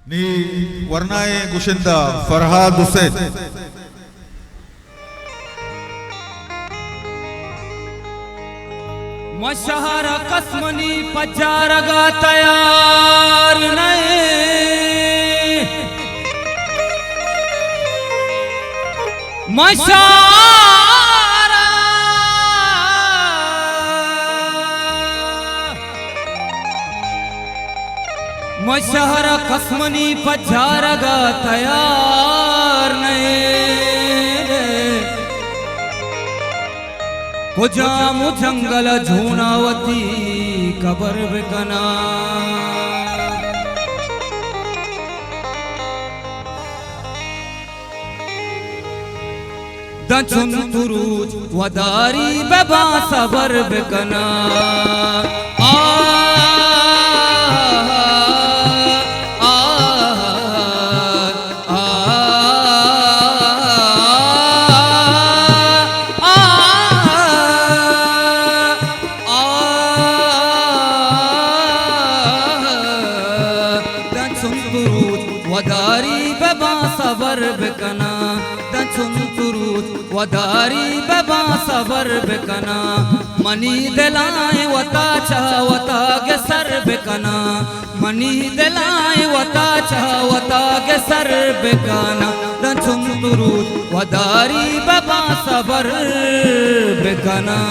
نی ورنائیں گشندہ فرہاد حسین۔ مشہر کس منی پجارگا تیار نئے۔ مشہر، مشہر کس منی پجارگا تیار نئے۔ کجام جنگل جونا وتی قبر بکناں۔ داں چنت روچ وداری بباں صبر بکناں۔ آ، آ، آ، آ، آ، آ، داں چنت روچ وداری بباں صبر بکناں۔ داں چنت روچ وداری بباں صبر بکناں۔ منی دلائیں وتا چہ وتا گسر بکناں۔ منی دلائیں وتا چہ وتا گسر بکناں۔ داں چنت روچ وداری بباں صبر بکناں۔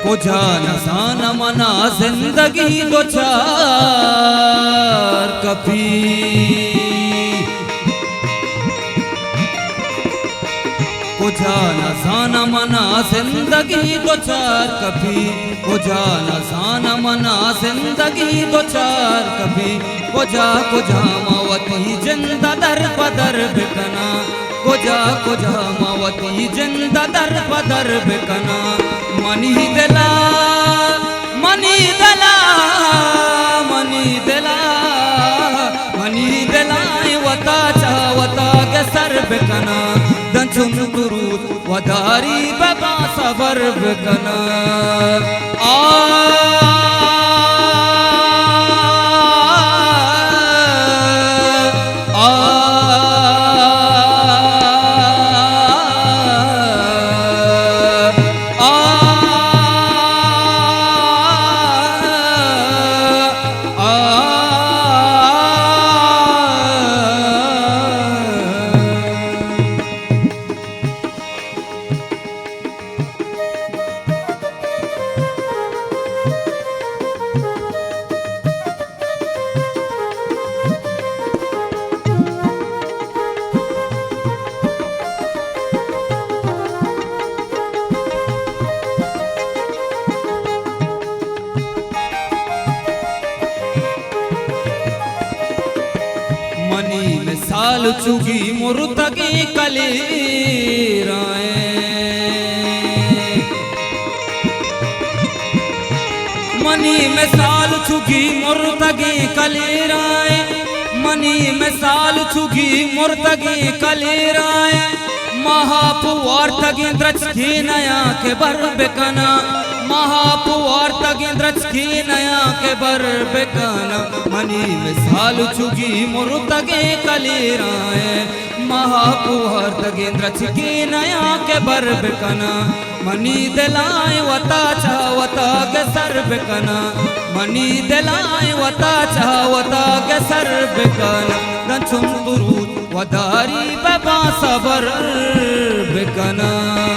کجا نزاناں منا زندگی دچار کپی۔ کجا نزاناں منا زندگی دچار کپی۔ کجا نزاناں منا زندگی دچار کپی۔ کجا کجا ما وتی جند در پدر بکناں۔ کجا کجا ما وتی جند در پدر بکناں۔ منی دلا، منی دلا، منی دلا، منی دلائیں وتا چہ وتا گسر بکناں۔ داں چنت روچ وداری بباں صبر بکناں۔ آ، آ، آ، آ، آ۔ منی مثال چگی مرتگیں کلیرائیں۔ منی مثال چگی مرتگیں کلیرائیں۔ منی مثال چگی مرتگیں کلیرائیں۔ ماہاپ وارتگیں درچکے نیاں کہ بر بکناں۔ ماہاپ وارتگیں درچکے نیاں کہ بر بکناں۔ منی مثال چگی مرتگیں کلیرائیں۔ ماہاپ وارتگیں درچکے نیاں کہ بر بکناں۔ منی دلائیں وتا چہ وتا گسر بکناں۔ منی دلائیں وتا چہ وتا گسر بکناں۔ داں چنت روچ وداری بباں صبر بکناں۔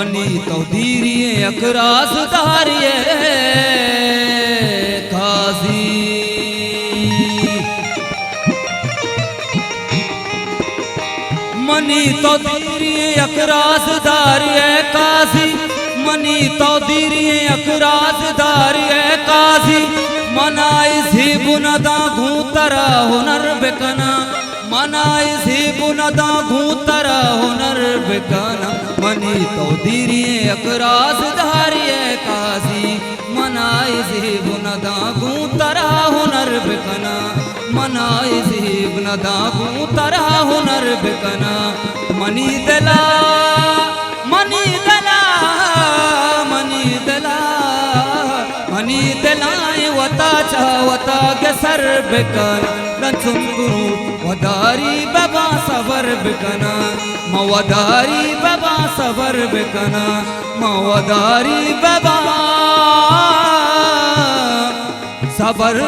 منی تو دیری یک رازداری اے قاضی۔ منی تو دیری یک رازداری اے قاضی۔ منی تو دیری یک رازداری اے قاضی۔ من آئی زیب نداں گوں ترا ہنر بکناں۔ من آئی زیب نداں گوں ترا ہنر بکناں۔ منی تو دیری یک رازداری اے قاضی۔ من آئی زیب نداں گوں ترا ہنر بکناں۔ من آئی زیب نداں گوں ترا ہنر بکناں۔ منی دلا، منی دلا، منی دلا، منی دلائیں وتا چہ وتا گسر بکن۔ رنچن گرو وداری ببا صبر بکناں۔ ما وداری ببا صبر بکناں۔ ما وداری ببا صبر